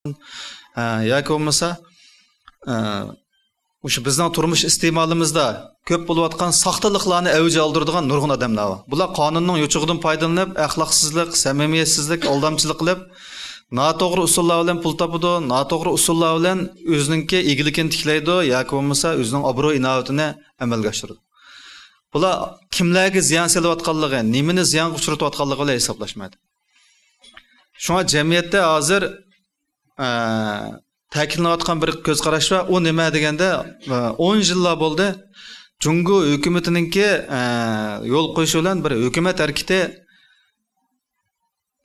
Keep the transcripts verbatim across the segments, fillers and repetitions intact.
ئە، ياكى بولمىسا، ئە، مۇشۇ بىزنىڭ تۇرمۇش ئىستېمالىمىزدا كۆپ بولۇۋاتقان ساختىلىقلارنى ئەۋج ئالدۇرىدىغان نۇرغۇن ئادەملەر بار. بۇلار قانۇننىڭ يوچۇقىدىن پايدىلىنىپ، ئەخلاقسىزلىق، سەمىمىيەتسىزلىك، ئالدامچىلىق قىلىپ، ناتوغرا ئۇسۇللار بىلەن پۇل تاپىدۇ، ناتوغرا ئۇسۇللار بىلەن ئۆزىنىڭكى ئىگىلىكىنى تىكلەيدۇ ياكى بولمىسا ئۆزىنىڭ ئابرۇي-ئىناۋىتىنى ئەمەلگە ئاشۇرىدۇ. بۇلار كىملەرگە زىيان سېلىۋاتقانلىقى، نېمىنى زىيانغا ئۇچرىتىۋاتقانلىقى بىلەن ھېسابلاشمايدۇ. شۇڭا جەمئىيەتتە ھازىر، ئە، تەكىتلىنىۋاتقان بىر كۆز قاراش بار. ئۇ نېمە دېگەندە، ئە، ئون يىللار بولدى. جۇڭگو ھۆكۈمىتىنىڭكى، ئە، يول قويۇشى بىلەن بىر ھۆكۈمەت ھەرىكىتى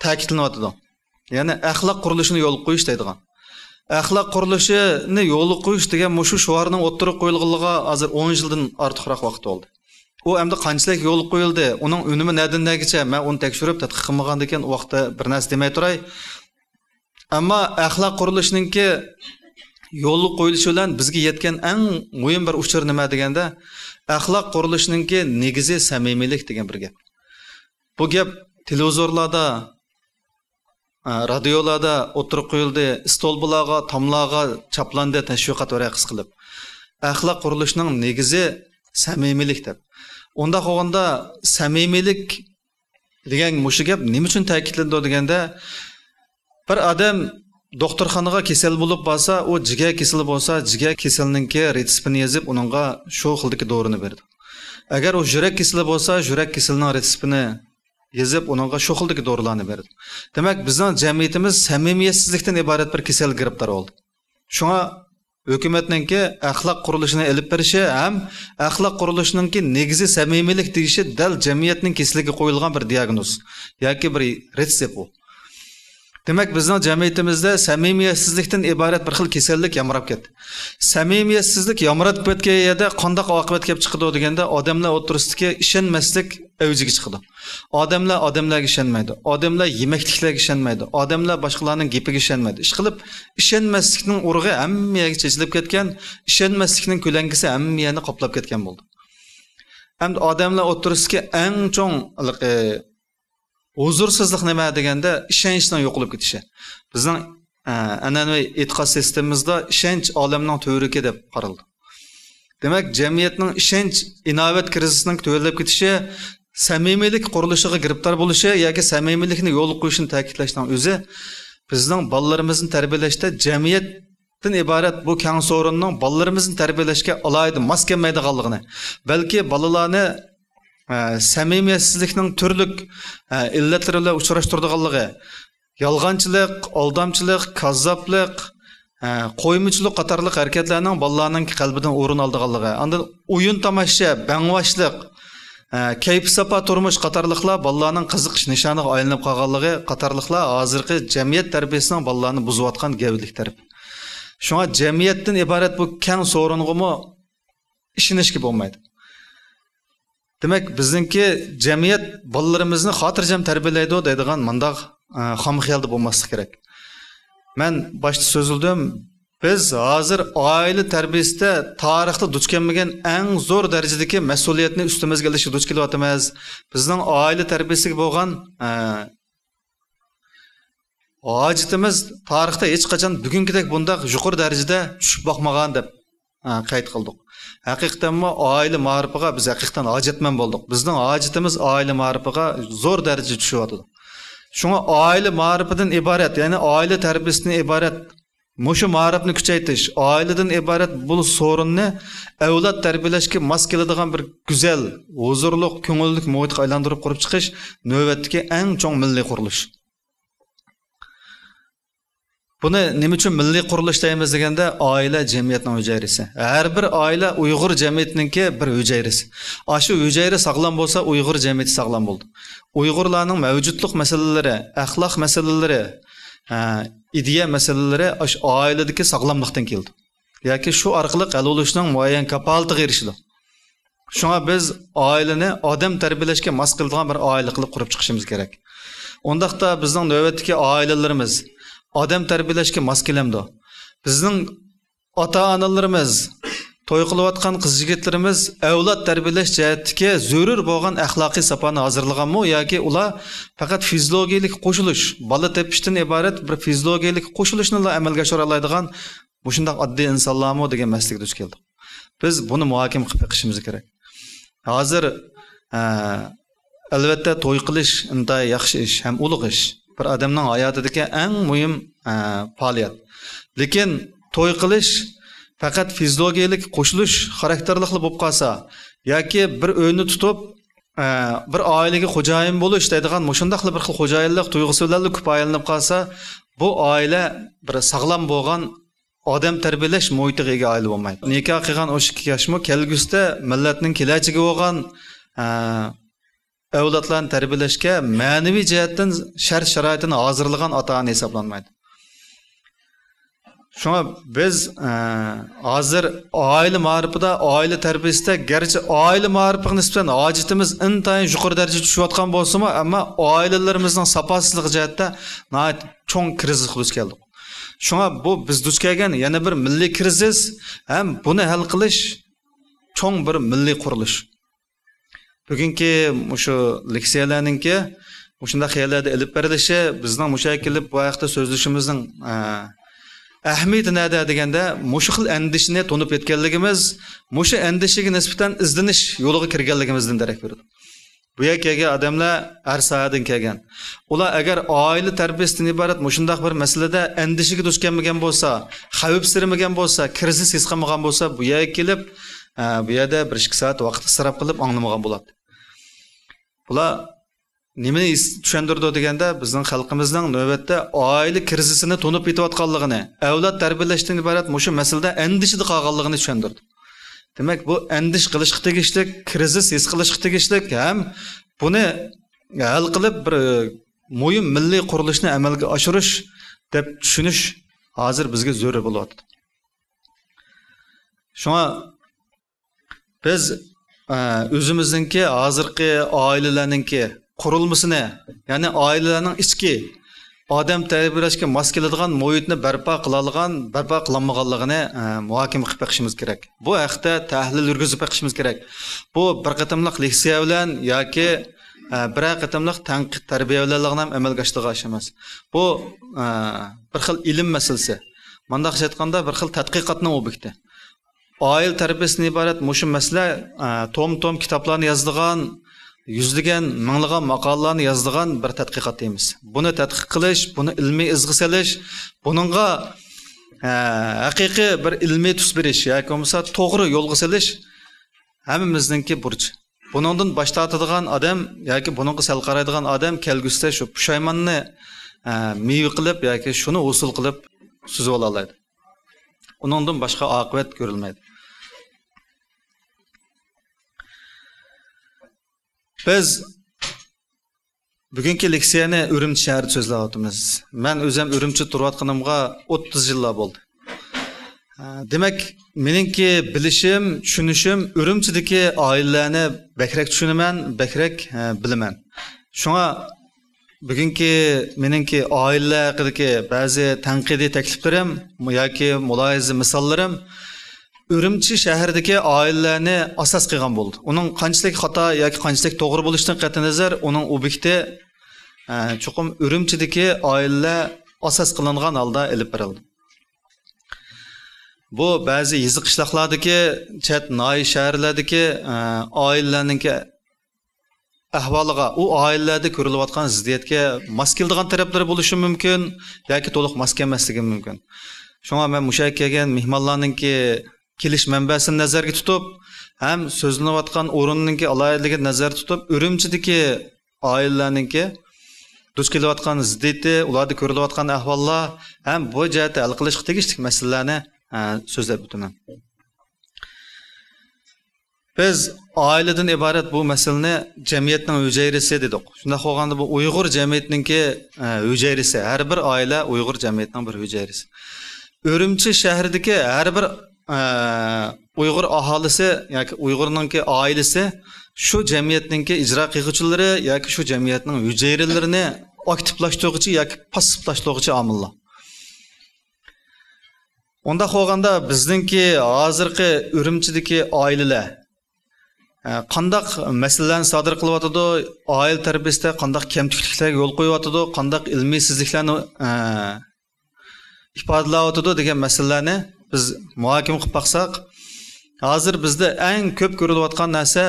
تەكىتلىنىۋاتىدۇ. يەنى ئەخلاق قۇرۇلۇشىنى يولغا قويۇش دەيدىغان. ئەخلاق قۇرۇلۇشىنى يولغا قويۇش دېگەن مۇشۇ شوئارنىڭ ئوتتۇرىغا قويۇلغىنىغا ھازىر ئون يىلدىن ئارتۇقراق ۋاقىت بولدى. ئۇ ئەمدى قانچىلىك يولغا قويۇلدى، ئۇنىڭ ئۈنۈمى نەدىن نەگىچە، مەن ئۇنى تەكشۈرۈپ تەتقىق قىلمىغاندىكىن ئۇ ۋاقىتتا بىر نەرسە دېمەي تۇراي. ئەمما ئەخلاق قۇرۇلۇشىنىڭكى يولغا قويۇلۇشى بىلەن بىزگە يەتكەن ئەڭ مۇھىم بىر ئۇچۇر نېمە دېگەندە، ئەخلاق قۇرۇلۇشىنىڭكى نېگىزى سەمىمىيلىك دېگەن بىر گەپ. بۇ گەپ تېلېۋىزورلاردا، ئە، رادىيولاردا ئوتتۇرىغا قويۇلدى، ئىستولپىلارغا، تاملارغا چاپلاندى، تەشۋىقات ۋەرەقىسى قىلىپ. ئەخلاق قۇرۇلۇشىنىڭ نېگىزى سەمىمىيلىك دەپ. ئۇنداق بولغاندا، سەمىمىيلىك دېگەن مۇشۇ گەپ نېمە ئۈچۈن تەكىتلىنىدۇ دېگەندە، بىر ئادەم دوختۇرخانىغا كېسەل بولۇپ بارسا، ئۇ جىگەر كېسىلى بولسا، جىگەر كېسىلىنىڭكى رېتسېپىنى يېزىپ، ئۇنىڭغا شۇ خىلدىكى دورىنى بېرىدۇ. ئەگەر ئۇ يۈرەك كېسىلى بولسا، يۈرەك كېسىلىنىڭ رېتسېپىنى يېزىپ، ئۇنىڭغا شۇ خىلدىكى دورىلارنى بېرىدۇ. دېمەك، بىزنىڭ جەمئىيىتىمىز سەمىمىيەتسىزلىكتىن ئىبارەت بىر كېسەلگە گىرىپتار بولدى. شۇڭا ھۆكۈمەتنىڭكى ئەخلاق قۇرۇلۇشىنى ئېلىپ بېرىشى ھەم ئەخلاق قۇرۇلۇشىنىڭكى نېگىزى سەمىمىيلىك دېيىشى دەل جەمئىيەتنىڭ كېسىلىگە قويۇلغان بىر دىياگنوز ياكى بىر رېتسېپ ئۇ. دېمەك، بىزنىڭ جەمئىيىتىمىزدە سەمىمىيەتسىزلىكتىن ئىبارەت بىر خىل كېسەللىك يامراپ كەتتى. سەمىمىيەتسىزلىك يامراپ كەتكەن يەردە قانداق ئاقىۋەت كېلىپ چىقىدۇ دېگەندە، ئادەملەر ئوتتۇرىسىدىكى ئىشەنمەسلىك ئەۋجىگە چىقىدۇ. ئادەملەر ئادەملەرگە ئىشەنمەيدۇ. ئادەملەر يېمەكلىكلەرگە ئىشەنمەيدۇ. ئادەملەر باشقىلارنىڭ گېپىگە ئىشەنمەيدۇ. ئىشقىلىپ، ئىشەنمەسلىكنىڭ ئۇرۇغى ھەممە يەرگە چېچىلىپ كەتكەن، ئىشەنمەسلىكنىڭ كۆلەڭگىسى ھەممە يەرنى قاپلاپ كەتكەن بولدى. ئەمدى ئادەملەر ئوتتۇرىسىدىكى ئەڭ چوڭ ھېلىقى ھۇزۇرسىزلىق نېمە دېگەندە، ئىشەنچنىڭ يوقىلىپ كېتىشى. بىزنىڭ، ئە، ئەنئەنىۋى ئېتىقاد سىستېمىمىزدا ئىشەنچ ئالەمنىڭ تۈۋرۈكى دەپ قارىلىدۇ. دېمەك، جەمئىيەتنىڭ ئىشەنچ، ئىناۋەت كىرىزىسىنىڭ تۆۋەنلەپ كېتىشى، سەمىمىيلىك قۇرۇلۇشىغا گىرىپتار بولۇشى ياكى سەمىمىيلىكنى يولغا قويۇشنى تەكىتلەشنىڭ ئۆزى بىزنىڭ بالىلىرىمىزنى تەربىيەلەشتە جەمئىيەتتىن ئىبارەت بۇ كەڭ سورۇننىڭ بالىلىرىمىزنى تەربىيەلەشكە ئالاھىدە ماس كەلمەيدىغانلىقىنى، بەلكى بالىلارنى، ئە، سەمىمىيەتسىزلىكنىڭ تۈرلۈك، ئە، ئىللەتلىرى بىلەن ئۇچراشتۇرىدىغانلىقى، يالغانچىلىق، ئالدامچىلىق، كاززاپلىق، ھە، قويمىچىلىق قاتارلىق ھەرىكەتلەرنىڭ بالىلارنىڭ قەلبىدىن ئورۇن ئالىدىغانلىقى، ئاندىن ئويۇن تاماشا، بەڭۋاشلىق، ھە، كەيپ ساپا تۇرمۇش قاتارلىقلار بالىلارنىڭ قىزىقىش نىشانىغا ئايلىنىپ قالغانلىقى قاتارلىقلار ھازىرقى جەمئىيەت تەربىيەسىنىڭ بالىلارنى بۇزۇۋاتقان گەۋدىلىك تەرىپى. شۇڭا جەمئىيەتتىن ئىبارەت بۇ كەڭ سورۇنغىمۇ ئىشىنىشكە بولمايدۇ. دېمەك، بىزنىڭكى جەمئىيەت بالىلىرىمىزنى خاتىرجەم تەربىيەلەيدۇ دەيدىغان مۇنداق، ئە، خام خىيالدا بولماسلىق كېرەك. مەن باشتا سۆزلىدىم. بىز ھازىر ئائىلە تەربىيەسىدە تارىختا دۇچ كەلمىگەن ئەڭ زور دەرىجىدىكى مەسئۇلىيەتنى ئۈستىمىزگە ئېلىشقا دۇچ كېلىۋاتىمىز. بىزنىڭ ئائىلە تەربىيەسىگە بولغان، ئە، ھاجىتىمىز تارىختا ھېچقاچان بۈگۈنكىدەك بۇنداق يۇقىرى دەرىجىدە چۈشۈپ باقمىغان دەپ، ئە، قەيت قىلدۇق. ھەقىقەتەنمۇ ئائىلە مائارىپىغا بىز ھەقىقەتەن ھاجەتمەن بولدۇق. بىزنىڭ ھاجىتىمىز ئائىلە مائارىپىغا زور دەرىجىدە چۈشۈۋاتىدۇ. شۇڭا ئائىلە مائارىپىدىن ئىبارەت، يەنى ئائىلە تەربىيەسىدىن ئىبارەت مۇشۇ مائارىپنى كۈچەيتىش، ئائىلىدىن ئىبارەت بۇ سورۇننى ئەۋلاد تەربىيەلەشكە ماس كېلىدىغان بىر گۈزەل، ھۇزۇرلۇق، كۆڭۈللۈك مۇھىتقا ئايلاندۇرۇپ قۇرۇپ چىقىش نۆۋەتتىكى ئەڭ چوڭ مىللىي قۇرۇلۇش. بۇنى نېمە ئۈچۈن مىللىي قۇرۇلۇش دەيمىز دېگەندە، ئائىلە جەمئىيەتنىڭ ھۈجەيرىسى. ھەر بىر ئائىلە ئۇيغۇر جەمئىيىتىنىڭكى بىر ھۈجەيرىسى. ئاشۇ ھۈجەيرە ساغلام بولسا، ئۇيغۇر جەمئىيىتى ساغلام بولىدۇ. ئۇيغۇرلارنىڭ مەۋجۇتلۇق مەسىلىلىرى، ئەخلاق مەسىلىلىرى، ھە، ئىدىيە مەسىلىلىرى ئاشۇ ئائىلىدىكى ساغلاملىقتىن كېلىدۇ. ياكى شۇ ئارقىلىق ھەل بولۇشنىڭ مۇئەييەن كاپالىتىگە ئېرىشىدۇ. شۇڭا بىز ئائىلىنى ئادەم تەربىيەلەشكە ماس كېلىدىغان بىر ئائىلە قىلىپ قۇرۇپ چىقىشىمىز كېرەك. ئۇنداقتا بىزنىڭ نۆۋەتتىكى ئائىلىلىرىمىز ئادەم تەربىيەلەشكە ماس كېلەمدۇ؟ بىزنىڭ ئاتا-ئانىلىرىمىز توي قىلىۋاتقان قىز يىگىتلىرىمىز ئەۋلاد تەربىيەلەش جەھەتتىكى زۆرۈر بولغان ئەخلاقىي ساپانى ھازىرلىغانمۇ ياكى ئۇلار پەقەت فىزىولوگىيىلىك قوشۇلۇش، بالا تېپىشتىن ئىبارەت بىر فىزىولوگىيىلىك قوشۇلۇشنىلا ئەمەلگە ئاشۇرالايدىغان مۇشۇنداق ئاددىي ئىنسانلارمۇ دېگەن مەسىلىگە دۇچ كەلدۇق. بىز بۇنى مۇھاكىمە قىلىپ بېقىشىمىز كېرەك. ھازىر، ئە، ئەلۋەتتە، توي قىلىش ئىنتايىن ياخشى ئىش ھەم ئۇلۇغ ئىش. بىر ئادەمنىڭ ھاياتىدىكى ئەڭ مۇھىم، ئە، پائالىيەت. لېكىن توي قىلىش پەقەت فىزىولوگىيەلىك قوشۇلۇش خاراكتېرلىقلا بولۇپ قالسا ياكى بىر ئۆينى تۇتۇپ، ئە، بىر ئائىلىگە خوجايىن بولۇش دەيدىغان مۇشۇنداقلا بىر خىل خوجايىنلىق تۇيغۇسى بىلەنلا كۇپايىلىنىپ قالسا، بۇ ئائىلە بىر ساغلام بولغان ئادەم تەربىيەلەش مۇھىتىغا ئىگە ئائىلە بولمايدۇ. نىكاھ قىلغان ئۇ ئىككى ياشمۇ كەلگۈسىدە مىللەتنىڭ كېلەچىكى بولغان، ئە، ئەۋلادلارنى تەربىيەلەشكە مەنىۋى جەھەتتىن شەرت-شارائىتىنى ھازىرلىغان ئاتا-ئانا ھېسابلانمايدۇ. شۇڭا بىز، ئە، ھازىر ئائىلە مائارىپىدا، ئائىلە تەربىيەسىدە، گەرچە ئائىلە مائارىپىغا نىسبەتەن ھاجىتىمىز ئىنتايىن يۇقىرى دەرىجىدە چۈشۈۋاتقان بولسىمۇ، ئەمما ئائىلىلىرىمىزنىڭ ساپاسىزلىقى جەھەتتە ناھايىتى چوڭ كىرىزىسقا دۇچ كەلدۇق. شۇڭا بۇ بىز دۇچ كەلگەن يەنە بىر مىللىي كىرىزىس ھەم بۇنى ھەل قىلىش چوڭ بىر مىللىي قۇرۇلۇش. بۈگۈنكى مۇشۇ لېكسىيەلەرنىڭكى مۇشۇنداق يەرلەردە ئېلىپ بېرىلىشى بىزنىڭ مۇشۇ يەرگە كېلىپ بۇ ھەقتە سۆزلىشىمىزنىڭ، ئە، ئەھمىيىتى نەدە دېگەندە، مۇشۇ خىل ئەندىشىنى تونۇپ يەتكەنلىكىمىز، مۇشۇ ئەندىشىگە نىسبەتەن ئىزدىنىش يولىغا كىرگەنلىكىمىزدىن دېرەك بېرىدۇ. بۇ يەرگە كەلگەن ئادەملەر ھەر ساھەدىن كەلگەن. ئۇلار ئەگەر ئائىلە تەربىيەسىدىن ئىبارەت مۇشۇنداق بىر مەسىلىدە ئەندىشىگە دۇچ كەلمىگەن بولسا، خەۋپسىرىمىگەن بولسا، كىرىزىس ھېس قىلمىغان بولسا، بۇ يەرگە كېلىپ، ئە، بۇ يەردە بىر ئىككى سائەت ۋاقىت ئىسراپ قىلىپ ئاڭلىمىغان بولاتتى. بۇلار نېمىنى ھېس-، چۈشەندۈرىدۇ دېگەندە، بىزنىڭ خەلقىمىزنىڭ نۆۋەتتە ئائىلە كىرىزىسىنى تونۇپ يېتىۋاتقانلىقىنى، ئەۋلاد تەربىيەلەشتىن ئىبارەت مۇشۇ مەسىلىدە ئەندىشىدە قالغانلىقىنى چۈشەندۈرىدۇ. دېمەك، بۇ ئەندىشە قىلىشقا تېگىشلىك، كىرىزىس ھېس قىلىشقا تېگىشلىك ھەم بۇنى ھەل قىلىپ، بىر مۇھىم مىللىي قۇرۇلۇشنى ئەمەلگە ئاشۇرۇش دەپ چۈشىنىش ھازىر بىزگە زۆرۈر بولۇۋاتىدۇ. شۇڭا بىز، ئە، ئۆزىمىزنىڭكى ھازىرقى ئائىلىلەرنىڭكى قۇرۇلمىسىنى، يەنى ئائىلىلەرنىڭ ئىچكى ئادەم تەربىيەلەشكە ماس كېلىدىغان مۇھىتنى بەرپا قىلالىغان، بەرپا قىلالمىغانلىقىنى، ئە، مۇھاكىمە قىلىپ بېقىشىمىز كېرەك. بۇ ھەقتە تەھلىل يۈرگۈزۈپ بېقىشىمىز كېرەك. بۇ بىر قېتىملىق لېكسىيە بىلەن ياكى، ئە، بىرەر قېتىملىق تەنقىد، تەربىيە بىلەنلا ئەمەلگە ئاشىدىغان ئىش ئەمەس. بۇ، ئە، بىر خىل ئىلىم مەسىلىسى. مۇنداقچە ئېيتقاندا، بىر خىل تەتقىقاتنىڭ ئوبيېكتى. ئائىلە تەربىيەسىدىن ئىبارەت مۇشۇ مەسىلە، ئە، توم-توم كىتابلارنى يازىدىغان، يۈزلىگەن، مىڭلىغان ماقالىلەرنى يازىدىغان بىر تەتقىقات تېمىسى. بۇنى تەتقىق قىلىش، بۇنى ئىلمىي ئىزغا سېلىش، بۇنىڭغا، ئە، ھەقىقىي بىر ئىلمىي تۈس بېرىش ياكى بولمىسا توغرا يولغا سېلىش ھەممىمىزنىڭكى بۇرچى. بۇنىڭدىن باش تارتىدىغان ئادەم ياكى بۇنىڭغا سەل قارايدىغان ئادەم كەلگۈسىدە شۇ پۇشايماننى، ئە، مېۋە قىلىپ ياكى شۇنى ھوسۇل قىلىپ سۈزۈۋالالايدۇ. ئۇنىڭدىن باشقا ئاقىۋەت كۆرۈلمەيدۇ. بىز بۈگۈنكى لېكسىيەنى ئۈرۈمچى شەھىرىدە سۆزلەۋاتىمىز. مەن ئۆزۈم ئۈرۈمچىدە تۇرۇۋاتقىنىمغا ئوتتۇز يىللار بولدى. ھە، دېمەك، مېنىڭكى بىلىشىم، چۈشىنىشىم ئۈرۈمچىدىكى ئائىلىلەرنى بەكرەك چۈشىنىمەن، بەكرەك، ھە، بىلىمەن. شۇڭا بۈگۈنكى مېنىڭكى ئائىلىلەر ھەققىدىكى بەزى تەنقىدىي تەكلىپلىرىم ياكى مۇلاھىزە مىساللىرىم ئۈرۈمچى شەھىرىدىكى ئائىلىلەرنى ئاساس قىلغان بولدى. ئۇنىڭ قانچىلىك خاتا ياكى قانچىلىك توغرا بولۇشىدىن قەتئىينەزەر، ئۇنىڭ ئوبيېكتى، ئە، چوقۇم ئۈرۈمچىدىكى ئائىلىلەر ئاساس قىلىنغان ھالدا ئېلىپ بېرىلدى. بۇ بەزى يېزا قىشلاقلاردىكى، چەت ناھىيە شەھەرلەردىكى، ئە، ئائىلىلەرنىڭكى ئەھۋالىغا، ئۇ ئائىلىلەردە كۆرۈلۈۋاتقان زىددىيەتكە ماس كېلىدىغان تەرەپلىرى بولۇشى مۇمكىن ياكى تولۇق ماس كەلمەسلىكى مۇمكىن. شۇڭا مەن مۇشۇ يەرگە كەلگەن مېھمانلارنىڭكى كېلىش مەنبەسىنى نەزەردە تۇتۇپ ھەم سۆزلىنىۋاتقان ئورۇننىڭكى ئالاھىدىلىكىنى نەزەردە تۇتۇپ، ئۈرۈمچىدىكى ئائىلىلەرنىڭكى دۇچ كېلىۋاتقان زىددىيىتى، ئۇلاردا كۆرۈلۈۋاتقان ئەھۋاللار ھەم بۇ جەھەتتە ھەل قىلىشقا تېگىشلىك مەسىلىلەرنى، ئە، سۆزلەپ ئۆتىمەن. بىز ئائىلىدىن ئىبارەت بۇ مەسىلىنى جەمئىيەتنىڭ ھۈجەيرىسى دېدۇق. شۇنداق بولغاندا، بۇ ئۇيغۇر جەمئىيىتىنىڭكى، ئە، ھۈجەيرىسى، ھەر بىر ئائىلە ئۇيغۇر جەمئىيىتىنىڭ بىر ھۈجەيرىسى. ئۈرۈمچى شەھىرىدىكى ھەر بىر، ئە، ئۇيغۇر ئاھالىسى ياكى ئۇيغۇرنىڭكى ئائىلىسى شۇ جەمئىيەتنىڭكى ئىجرا قىلغۇچىلىرى ياكى شۇ جەمئىيەتنىڭ ھۈجەيرىلىرىنى ئاكتىپلاشتۇرغۇچى ياكى پاسسىپلاشتۇرغۇچى ئامىللار. ئۇنداق بولغاندا بىزنىڭكى ھازىرقى ئۈرۈمچىدىكى ئائىلىلەر، ئە، قانداق مەسىلىلەرنى سادىر قىلىۋاتىدۇ؟ ئائىلە تەربىيىسىدە قانداق كەمتۈكلۈكلەرگە يول قويۇۋاتىدۇ؟ قانداق ئىلمىيسىزلىكلەرنى، ئە، ئىپادىلەۋاتىدۇ دېگەن مەسىلىلەرنى بىز مۇھاكىمە قىلىپ باقساق، ھازىر بىزدە ئەڭ كۆپ كۆرۈلۈۋاتقان نەرسە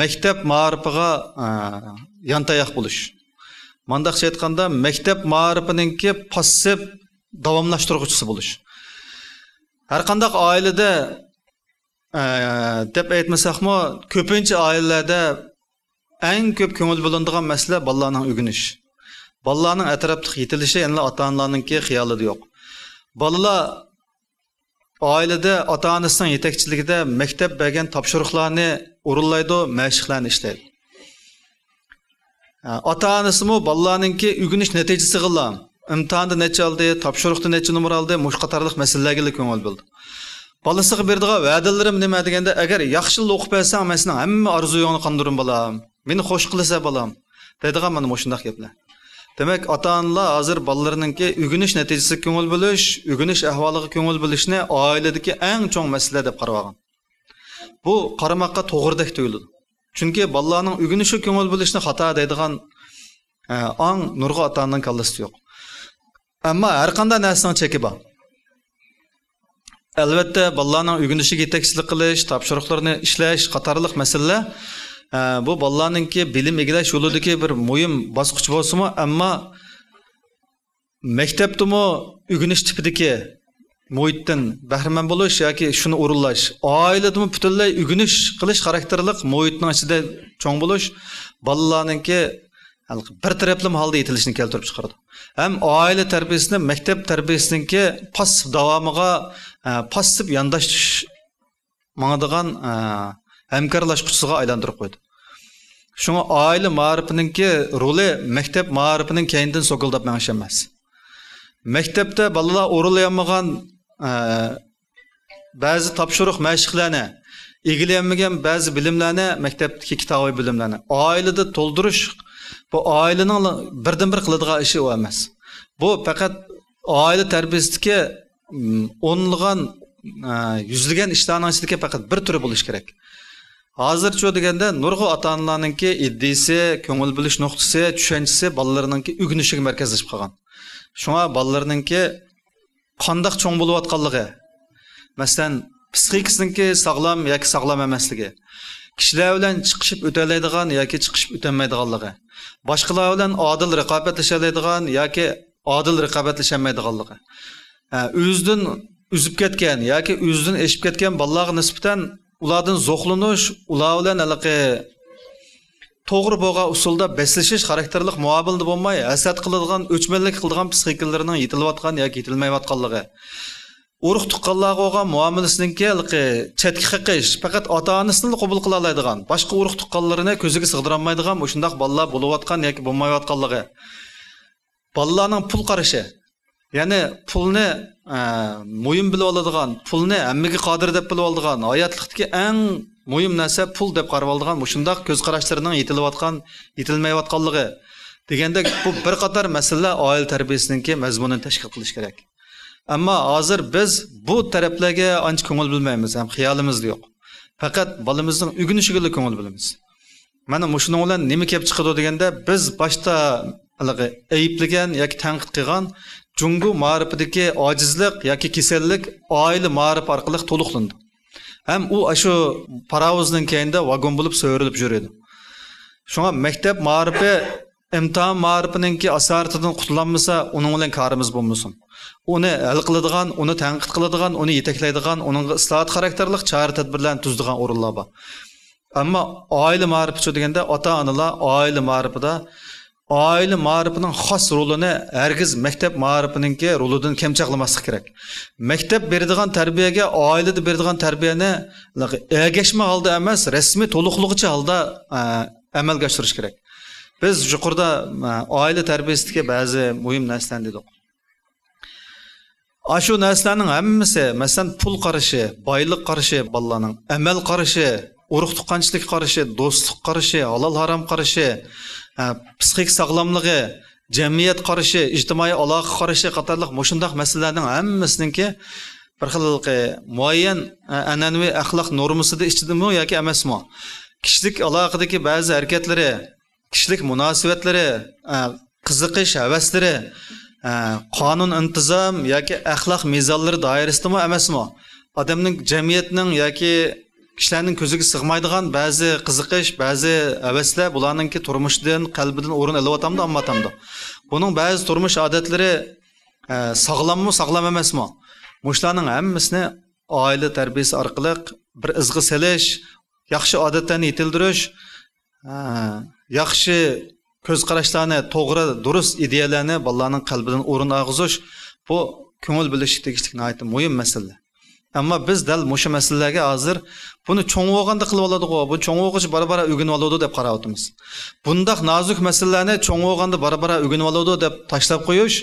مەكتەپ مائارىپىغا، ئە، يانتاياق بولۇش. مانداقچە ئېيتقاندا، مەكتەپ مائارىپىنىڭكى پاسسىپ داۋاملاشتۇرغۇچىسى بولۇش. ھەر قانداق ئائىلىدە، ئە، دەپ ئېيتمىساقمۇ، كۆپىنچە ئائىلىلەردە ئەڭ كۆپ كۆڭۈل بۆلۈنىدىغان مەسىلە بالىلارنىڭ ئۆگىنىش. بالىلارنىڭ ئەتراپلىق يېتىلىشى يەنىلا ئاتا-ئانىلارنىڭكى خىيالىدا يوق. بالىلار ئائىلىدە ئاتا-ئانىسىنىڭ يېتەكچىلىكىدە مەكتەپ بەرگەن تاپشۇرۇقلارنى ئورۇنلايدۇ، مەشىقلەرنى ئىشلەيدۇ. ئاتا-ئانىسىمۇ بالىلارنىڭكى ئۆگىنىش نەتىجىسىغىلا، ئىمتىھاندا نەچچە ئالدى، تاپشۇرۇقتا نەچچە نومۇر ئالدى، مۇشۇ قاتارلىق مەسىلىلەرگىلا كۆڭۈل بۆلىدۇ. بالىسىغا بېرىدىغان ۋەدىلىرىم نېمە دېگەندە، ئەگەر ياخشىلا ئوقۇپ بەرسەڭ، مەن سېنىڭ ھەممە ئارزۇيۇڭنى قاندۇرىمەن، بالام. مېنى خوش قىلىسەن، بالام، دەيدىغان مانا مۇشۇنداق گەپلەر. دېمەك، ئاتا-ئانىلار ھازىر بالىلىرىنىڭكى ئۆگىنىش نەتىجىسىگە كۆڭۈل بۆلۈش، ئۆگىنىش ئەھۋالىغا كۆڭۈل بۆلۈشنى ئائىلىدىكى ئەڭ چوڭ مەسىلە دەپ قارىۋالغان. بۇ قارىماققا توغرىدەك تۇيۇلىدۇ. چۈنكى بالىلارنىڭ ئۆگىنىشىگە كۆڭۈل بۆلۈشنى خاتا دەيدىغان، ئە، ئاڭ نۇرغۇن ئاتا-ئانىنىڭ كاللىسىدا يوق. ئەمما ھەر قانداق نەرسىنىڭ چېكى بار. ئەلۋەتتە، بالىلارنىڭ ئۆگىنىشىگە يېتەكچىلىك قىلىش، تاپشۇرۇقلىرىنى ئىشلەش قاتارلىق مەسىلىلەر، ئە، بۇ بالىلارنىڭكى بىلىم ئىگىلەش يولىدىكى بىر مۇھىم باسقۇچ بولسىمۇ، ئەمما مەكتەپتىمۇ ئۆگىنىش تىپىدىكى مۇھىتتىن بەھرىمەن بولۇش ياكى شۇنى ئورۇنلاش، ئائىلىدىمۇ پۈتۈنلەي ئۆگىنىش قىلىش خاراكتېرلىق مۇھىتنىڭ ئىچىدە چوڭ بولۇش بالىلارنىڭكى بىر تەرەپلىمە ھالدا يېتىلىشىنى كەلتۈرۈپ چىقىرىدۇ. ھەم ئائىلە تەربىيەسىنى مەكتەپ تەربىيەسىنىڭكى پاسسىپ داۋامىغا، ئە، پاسسىپ يانداش ماڭىدىغان، ئە، ھەمكارلاشقۇچىسىغا ئايلاندۇرۇپ قويدى. شۇڭا ئائىلە مائارىپىنىڭكى رولى مەكتەپ مائارىپىنىڭ كەينىدىن سوكۇلداپ مېڭىش ئەمەس. مەكتەپتە بالىلار ئورۇنلىيالمىغان، ئە، بەزى تاپشۇرۇق مەشىقلەرنى، ئىگىلىيەلمىگەن بەزى بىلىملەرنى، مەكتەپتىكى كىتابىي بىلىملەرنى ئائىلىدە تولدۇرۇش، بۇ ئائىلىنىڭ بىردىنبىر قىلىدىغان ئىشى ئۇ ئەمەس. بۇ پەقەت ئائىلە تەربىيەسىدىكى، م، ئونلىغان، ئە، يۈزلىگەن ئىشلارنىڭ ئىچىدىكى پەقەت بىر تۈرى بولۇشى كېرەك. ھازىرچۇ دېگەندە نۇرغۇن ئاتا-ئانىلارنىڭكى ئىدىيىسى، كۆڭۈل بۆلۈش نۇقتىسى، چۈشەنچىسى بالىلىرىنىڭكى ئۆگىنىشىگە مەركەزلىشىپ قالغان. شۇڭا بالىلىرىنىڭكى قانداق چوڭ بولۇۋاتقانلىقى، مەسىلەن، پسىخىكىسىنىڭكى ساغلام ياكى ساغلام ئەمەسلىكى، كىشىلەر بىلەن چىقىشىپ ئۆتەلەيدىغان ياكى چىقىشىپ ئۆتەلمەيدىغانلىقى، باشقىلار بىلەن ئادىل رىقابەتلىشەلەيدىغان ياكى ئادىل رىقابەتلىشەلمەيدىغانلىقى، ئە، ئۆزىدىن ئۈزۈپ كەتكەن ياكى ئۆزىدىن ئېشىپ كەتكەن بالىلارغا نىسبەتەن ئۇلاردىن زوقلىنىش، ئۇلار بىلەن ھېلىقى توغرا بولغان ئۇسۇلدا بەسلىشىش خاراكتېرلىق مۇئامىلىدە بولماي، ھەسەت قىلىدىغان، ئۆچمەنلىك قىلىدىغان پسىخىكىلىرىنىڭ يېتىلىۋاتقان ياكى يېتىلمەيۋاتقانلىقى، ئۇرۇق-تۇغقانلارغا بولغان مۇئامىلىسىنىڭكى ھېلىقى چەتكە قېقىش، پەقەت ئاتا-ئانىسىنىلا قوبۇل قىلالايدىغان، باشقا ئۇرۇق-تۇغقانلىرىنى كۆزىگە سىغدۇرالمايدىغان مۇشۇنداق بالىلار بولۇۋاتقان ياكى بولمايۋاتقانلىقى، بالىلارنىڭ پۇل قارىشى، يەنى پۇلنى، ئە، مۇھىم بىلىۋالىدىغان، پۇلنى ھەممىگە قادىر دەپ بىلىۋالىدىغان، ھاياتلىقتىكى ئەڭ مۇھىم نەرسە پۇل دەپ قارىۋالىدىغان مۇشۇنداق كۆز قاراشلىرىنىڭ يېتىلىۋاتقان، يېتىلمەيۋاتقانلىقى دېگەندەك، بۇ بىر قاتار مەسىلىلەر ئائىلە تەربىيەسىنىڭكى مەزمۇنىنى تەشكىل قىلىشى كېرەك. ئەمما ھازىر بىز بۇ تەرەپلەرگە ئانچە كۆڭۈل بۆلمەيمىز ھەم خىيالىمىزدا يوق. پەقەت بالىمىزنىڭ ئۆگىنىشىگىلا كۆڭۈل بۆلىمىز. مانا مۇشۇنىڭ بىلەن نېمە كېلىپ چىقىدۇ دېگەندە، بىز باشتا ھېلىقى ئەيىبلىگەن ياكى تەنقىد قىلغان جۇڭگو مائارىپىدىكى ئاجىزلىق ياكى كېسەللىك ئائىلە مائارىپى ئارقىلىق تولۇقلىنىدۇ. ھەم ئۇ ئاشۇ پاراۋۇزنىڭ كەينىدە ۋاگون بولۇپ سۆرىلىپ يۈرىدۇ. شۇڭا مەكتەپ مائارىپى ئىمتىھان مائارىپىنىڭكى ئاسارىتىدىن قۇتۇلالمىسا، ئۇنىڭ بىلەن كارىمىز بولمىسۇن. ئۇنى ھەل قىلىدىغان، ئۇنى تەنقىد قىلىدىغان، ئۇنى يېتەكلەيدىغان، ئۇنىڭغا ئىسلاھات خاراكتېرلىق چارە-تەدبىرلەرنى تۈزىدىغان ئورۇنلار بار. ئەمما ئائىلە مائارىپىچۇ دېگەندە، ئاتا-ئانىلار ئائىلە مائارىپىدا ئائىلە مائارىپىنىڭ خاس رولىنى ھەرگىز مەكتەپ مائارىپىنىڭكى رولىدىن كەم چاغلىماسلىق كېرەك. مەكتەپ بېرىدىغان تەربىيەگە ئائىلىدە بېرىدىغان تەربىيەنى ئەگەشمە ھالدا ئەمەس، رەسمىي تولۇقلىغۇچى ھالدا، ئە، ئەمەلگە ئاشۇرۇش كېرەك. بىز يۇقىرىدا، ئە، ئائىلە تەربىيەسىدىكى بەزى مۇھىم نەرسىلەرنى دېدۇق. ئاشۇ نەرسىلەرنىڭ ھەممىسى، مەسىلەن، پۇل قارىشى، بايلىق قارىشى، بالىلارنىڭ ئەمەل قارىشى، ئۇرۇق-تۇغقانچىلىق قارىشى، دوستلۇق قارىشى، ھالال-ھارام قارىشى، ئە، پسىخىك ساغلاملىقى، جەمئىيەت قارىشى، ئىجتىمائىي ئالاقە قارىشى قاتارلىق مۇشۇنداق مەسىلىلەرنىڭ ھەممىسىنىڭكى بىر خىل مۇئەييەن، ئە، ئەنئەنىۋى ئەخلاق نورمىسىدا ئىچىدىمۇ ياكى ئەمەسمۇ؟ كىشىلىك ئالاقىدىكى بەزى ھەرىكەتلىرى، كىشىلىك مۇناسىۋەتلىرى، ئە، قىزىقىش ھەۋەسلىرى، ئە، قانۇن ئىنتىزام ياكى ئەخلاق مىزانلىرى دائىرىسىدىمۇ ئەمەسمۇ؟ ئادەمنىڭ، جەمئىيەتنىڭ ياكى كىشىلەرنىڭ كۆزىگە سىغمايدىغان بەزى قىزىقىش، بەزى ھەۋەسلەر بۇلارنىڭكى تۇرمۇشىدىن، قەلبىدىن ئورۇن ئېلىۋاتامدۇ، ئالمايۋاتامدۇ؟ بۇنىڭ بەزى تۇرمۇش ئادەتلىرى، ئە، ساغلاممۇ، ساغلام ئەمەسمۇ؟ مۇشۇلارنىڭ ھەممىسىنى ئائىلە تەربىيەسى ئارقىلىق بىر ئىزغا سېلىش، ياخشى ئادەتلەرنى يېتىلدۈرۈش، ھە، ياخشى كۆز قاراشلارنى، توغرا، دۇرۇس ئىدىيەلەرنى بالىلارنىڭ قەلبىدىن ئورۇن ئالغۇزۇش، بۇ كۆڭۈل بۆلۈشكە تېگىشلىك ناھايىتى مۇھىم مەسىلە. ئەمما بىز دەل مۇشۇ مەسىلىلەرگە ھازىر بۇنى چوڭ بولغاندا قىلىۋالىدىغۇ، بۇ چوڭ بولغۇچە بارا-بارا ئۆگىنىۋالىدۇ دەپ قاراۋاتىمىز. بۇنداق نازۇك مەسىلىلەرنى چوڭ بولغاندا بارا-بارا ئۆگىنىۋالىدۇ دەپ تاشلاپ قويۇش،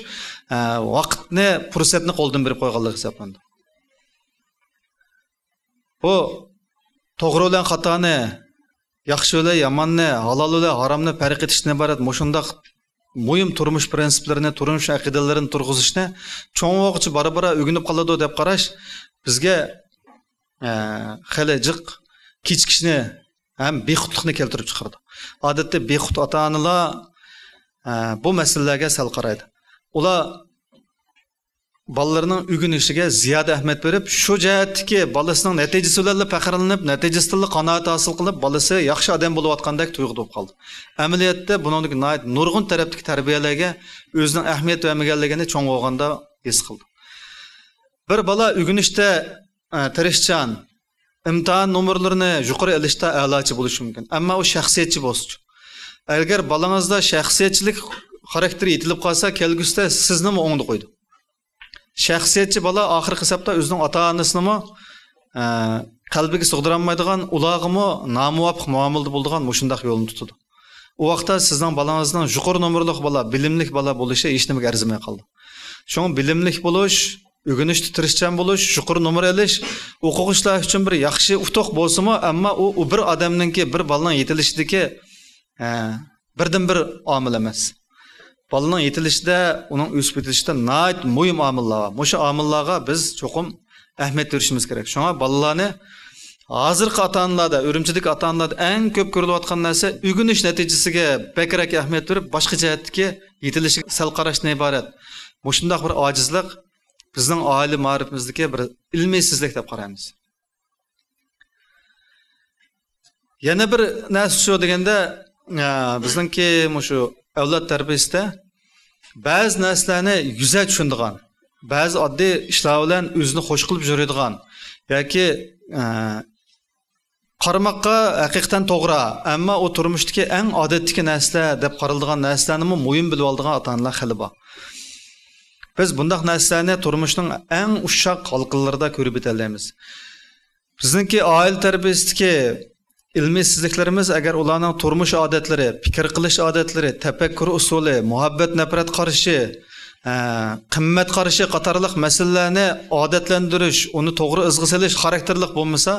ئە، ۋاقىتنى، پۇرسەتنى قولدىن بېرىپ قويغانلىق ھېسابلىنىدۇ. بۇ توغرا بىلەن خاتانى، ياخشى بىلەن ياماننى، ھالال بىلەن ھارامنى پەرق ئېتىشتىن ئىبارەت مۇشۇنداق مۇھىم تۇرمۇش پىرىنسىپلىرىنى، تۇرمۇش ئەقىدىلىرىنى تۇرغۇزۇشنى چوڭ بولغۇچە بارا-بارا ئۆگىنىپ قالىدۇ دەپ قاراش بىزگە، ئە، خېلى جىق كېچىكىشنى ھەم بىخۇدلۇقنى كەلتۈرۈپ چىقىرىدۇ. ئادەتتە بىخۇد ئاتا-ئانىلار، ئە، بۇ مەسىلىلەرگە سەل قارايدۇ. ئۇلار بالىلىرىنىڭ ئۆگىنىشىگە زىيادە ئەھمىيەت بېرىپ، شۇ جەھەتتىكى بالىسىنىڭ نەتىجىسى بىلەنلا پەخىرلىنىپ، نەتىجىسىدىنلا قانائەت ھاسىل قىلىپ، بالىسى ياخشى ئادەم بولۇۋاتقاندەك تۇيغۇدا بولۇپ قالدى. ئەمەلىيەتتە بۇنىڭدىكى ناھايىتى نۇرغۇن تەرەپتىكى تەربىيەلەرگە ئۆزىنىڭ ئەھمىيەت بەرمىگەنلىكىنى چوڭ بولغاندا ھېس قىلدى. بىر بالا ئۆگىنىشتە، ئە، تىرىشچان، ئىمتىھان نومۇرلىرىنى يۇقىرى ئېلىشتا ئەلاچى بولۇشى مۇمكىن. ئەمما ئۇ شەخسىيەتچى بولسىچۇ؟ ئەگەر بالىڭىزدا شەخسىيەتچىلىك خاراكتېرى يېتىلىپ قالسا، كەلگۈسىدە سىزنىمۇ ئوڭدا قويىدۇ. شەخسىيەتچى بالا ئاخىرقى ھېسابتا ئۆزىنىڭ ئاتا-ئانىسىنىمۇ، ئە، قەلبىگە سىغدۇرالمايدىغان، ئۇلارغىمۇ نامۇۋاپىق مۇئامىلىدە بولىدىغان مۇشۇنداق يولنى تۇتىدۇ. ئۇ ۋاقىتتا سىزنىڭ بالىڭىزنىڭ يۇقىرى نومۇرلۇق بالا، بىلىملىك بالا بولۇشى ھېچنېمىگە ئەرزىمەي قالىدۇ. شۇڭا بىلىملىك بولۇش، ئۆگىنىشتە تىرىشچان بولۇش، يۇقىرى نومۇر ئېلىش ئوقۇغۇچىلار ئۈچۈن بىر ياخشى ئۇتۇق بولسىمۇ، ئەمما ئۇ، ئۇ بىر ئادەمنىڭكى، بىر بالىنىڭ يېتىلىشىدىكى، ئە، بىردىنبىر ئامىل ئەمەس. بالىنىڭ يېتىلىشىدە، ئۇنىڭ ئۆسۈپ يېتىلىشىدە ناھايىتى مۇھىم ئامىللار بار. مۇشۇ ئامىللارغا بىز چوقۇم ئەھمىيەت بېرىشىمىز كېرەك. شۇڭا بالىلارنى ھازىرقى ئاتا-ئانىلاردا، ئۈرۈمچىدىكى ئاتا-ئانىلاردا ئەڭ كۆپ كۆرۈلۈۋاتقان نەرسە ئۆگىنىش نەتىجىسىگە بەكرەك ئەھمىيەت بېرىپ، باشقا جەھەتتىكى يېتىلىشىگە سەل قاراشتىن ئىبارەت. مۇشۇنداق بىر ئاجىزلىق بىزنىڭ ئائىلە مائارىپىمىزدىكى بىر ئىلمىيسىزلىك دەپ قارايمىز. يەنە بىر نەرسە شۇ دېگەندە، ئە، بىزنىڭكى مۇشۇ ئەۋلاد تەربىيەسىدە بەزى نەرسىلەرنى يۈزە چۈشىنىدىغان، بەزى ئاددىي ئىشلار بىلەن ئۆزىنى خوش قىلىپ يۈرىدىغان ياكى، ئە، قارىماققا ھەقىقەتەن توغرا، ئەمما ئۇ تۇرمۇشتىكى ئەڭ ئادەتتىكى نەرسىلەر دەپ قارىلىدىغان نەرسىلەرنىمۇ مۇھىم بىلىۋالىدىغان ئاتا-ئانىلار خېلى بار. بىز بۇنداق نەرسىلەرنى تۇرمۇشنىڭ ئەڭ ئۇششاق ھالقىلىرىدا كۆرۈپ يېتەلەيمىز. بىزنىڭكى ئائىلە تەربىيەسىدىكى ئىلمىيسىزلىكلىرىمىز، ئەگەر ئۇلارنىڭ تۇرمۇش ئادەتلىرى، پىكىر قىلىش ئادەتلىرى، تەپەككۇر ئۇسۇلى، مۇھەببەت نەپرەت قارىشى، ئە، قىممەت قارىشى قاتارلىق مەسىلىلەرنى ئادەتلەندۈرۈش، ئۇنى توغرا ئىزغا سېلىش خاراكتېرلىق بولمىسا،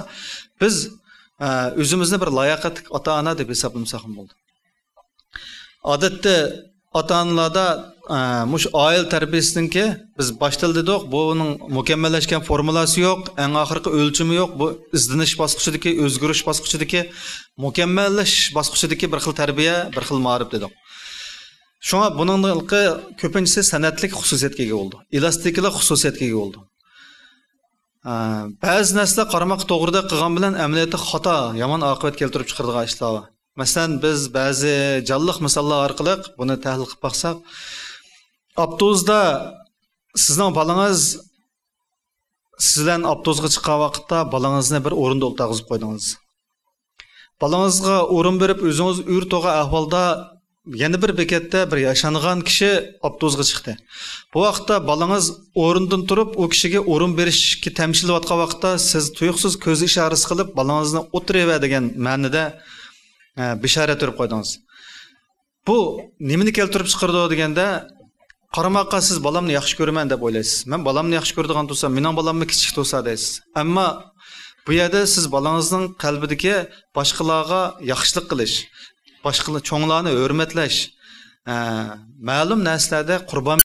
بىز، ئە، ئۆزىمىزنى بىر لاياقەتلىك ئاتا-ئانا دەپ ھېسابلىمىساقمۇ بولىدۇ. ئادەتتە ئاتا-ئانىلاردا، ئە، مۇشۇ ئائىلە تەربىيەسىنىڭكى، بىز باشتا دېدۇق، بۇنىڭ مۇكەممەللەشكەن فورمۇلاسى يوق، ئەڭ ئاخىرقى ئۆلچىمى يوق. بۇ ئىزدىنىش باسقۇچىدىكى، ئۆزگىرىش باسقۇچىدىكى، مۇكەممەللىشىش باسقۇچىدىكى بىر خىل تەربىيە، بىر خىل مائارىپ دېدۇق. شۇڭا بۇنىڭ كۆپىنچىسى سەنئەتلىك خۇسۇسىيەتكە ئىگە بولىدۇ، ئېلاستىكىلىق خۇسۇسىيەتكە ئىگە بولىدۇ. ئە، بەزى نەرسىلەر قارىماققا توغرىدەك قىلغان بىلەن ئەمەلىيەتتە خاتا، يامان ئاقىۋەت كەلتۈرۈپ چىقىرىدىغان ئىشلار بار. مەسىلەن، بىز بەزى جانلىق مىساللار ئارقىلىق بۇنى تەھلىل قىلىپ باقساق، ئاپتوبۇستا سىزنىڭ بالىڭىز سىز بىلەن ئاپتوبۇسقا چىققان ۋاقىتتا بالىڭىزنى بىر ئورۇندا ئولتۇرغۇزۇپ قويدىڭىز. بالىڭىزغا ئورۇن بېرىپ، ئۆزىڭىز ئۆرە توغا ئەھۋالدا يەنە بىر بېكەتتە بىر ياشانغان كىشى ئاپتوبۇسقا چىقتى. بۇ ۋاقىتتا بالىڭىز ئورنىدىن تۇرۇپ، ئۇ كىشىگە ئورۇن بېرىشكە تەمشىلىۋاتقان ۋاقىتتا، سىز تۇيۇقسىز كۆز ئىشارىسى قىلىپ، بالىڭىزنى ئولتۇرۇۋەر دېگەن مەنىدە، ئە، بېشارەت بېرىپ قويدىڭىز. بۇ نېمىنى كەلتۈرۈپ چىقىرىدۇ دېگەندە، قارىماققا سىز بالامنى ياخشى كۆرىمەن دەپ ئويلايسىز. مەن بالامنى ياخشى كۆرىدىغان تۇرسام، مېنىڭ بالاممۇ كىچىك تۇرسا دەيسىز. ئەمما بۇ يەردە سىز بالىڭىزنىڭ قەلبىدىكى باشقىلارغا ياخشىلىق قىلىش، باشقىلار، چوڭلارنى ھۆرمەتلەش، ئە، مەلۇم نەرسىلەردە قۇربان